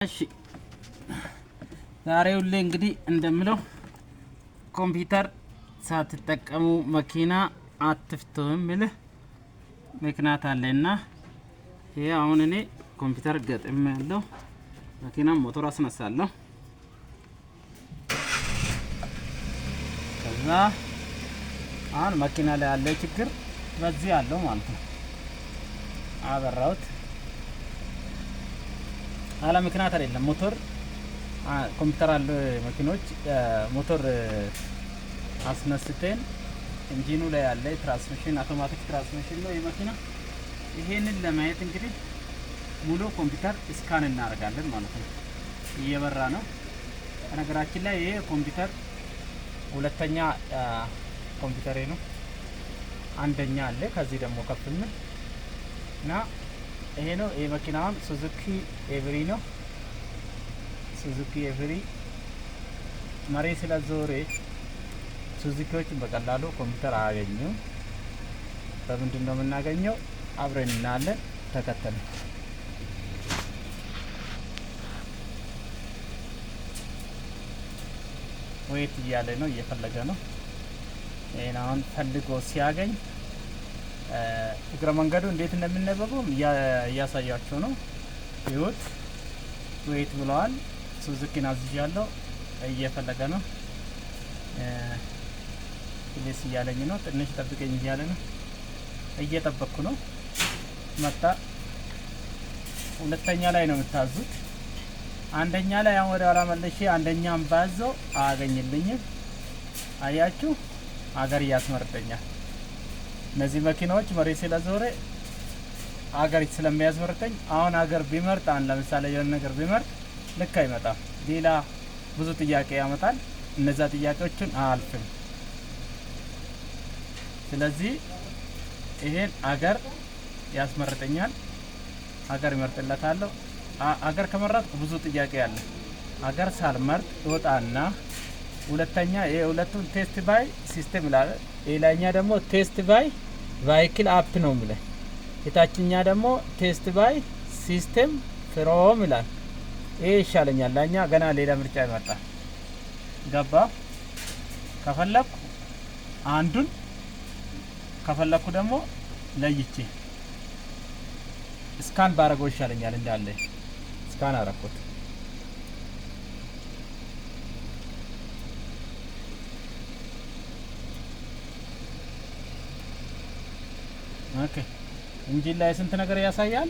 እሺ፣ ዛሬ ሁሌ እንግዲህ እንደምለው ኮምፒውተር ሳትጠቀሙ መኪና አትፍቱ የምልህ ምክንያት አለና ይሄ አሁን እኔ ኮምፒውተር ገጥሜ ያለው መኪና ሞተር አስነሳለሁ። ከዛ አሁን መኪና ላይ ያለ ችግር በዚህ አለው ማለት ነው። አበራሁት። አለ ምክንያት አይደለም። ሞተር ኮምፒውተር አለ መኪኖች ሞተር አስነስተን engine ኑ ላይ ያለ transmission፣ automatic transmission ነው የመኪና። ይሄንን ለማየት እንግዲህ ሙሉ ኮምፒውተር scan እናደርጋለን ማለት ነው። እየበራ ነው። በነገራችን ላይ ይሄ ኮምፒውተር ሁለተኛ ኮምፒውተሬ ነው። አንደኛ አለ ከዚህ ደግሞ ከፍ የሚል እና ይሄ ነው። ይሄ መኪናውን ሱዙኪ ኤቭሪ ነው። ሱዙኪ ኤቭሪ መሬት ስለዞረ ሱዙኪዎችን በቀላሉ ኮምፒውተር አያገኙም። በምንድን ነው የምናገኘው? አብረን እናያለን። ተከተሉ። Wait እያለ ነው፣ እየፈለገ ነው። ይሄን አሁን ፈልጎ ሲያገኝ እግረ መንገዱ እንዴት እንደሚነበበው እያሳያቸው ነው። ይሁት wait ብለዋል። ሱዙኪን አዝዣለሁ፣ እየፈለገ ነው። Please እያለኝ ነው። ትንሽ ጠብቀኝ እያለ ነው። እየጠበቅኩ ነው። መጣ። ሁለተኛ ላይ ነው የምታዙት። አንደኛ ላይ አሁን ወደ ኋላ መልሼ አንደኛም ባዘው አያገኝልኝም። አያችሁ፣ አገር እያስመርጠኛል። እነዚህ መኪናዎች መሬት ስለዞረ አገር ስለሚያስመርጠኝ አሁን አገር ቢመርጥ፣ አሁን ለምሳሌ የሆነ ነገር ቢመርጥ ልክ አይመጣም። ሌላ ብዙ ጥያቄ ያመጣል። እነዛ ጥያቄዎችን አያልፍም። ስለዚህ ይሄን አገር ያስመርጠኛል። አገር ይመርጥለታለሁ። አገር ከመረጥኩ ብዙ ጥያቄ አለ። አገር ሳልመርጥ እወጣና ሁለተኛ የሁለቱን test by system ይላል። ሌላኛ ደግሞ test by vehicle app ነው የሚለው። የታችኛ ደግሞ test by system from ይላል። ይሄ ይሻለኛል። ላኛ ገና ሌላ ምርጫ ይመርጣል። ገባ። ከፈለኩ አንዱን፣ ከፈለኩ ደግሞ ለይቼ scan ባረገው ይሻለኛል። እንዳለ scan አረኩት። Okay፣ engine ላይ ስንት ነገር ያሳያል።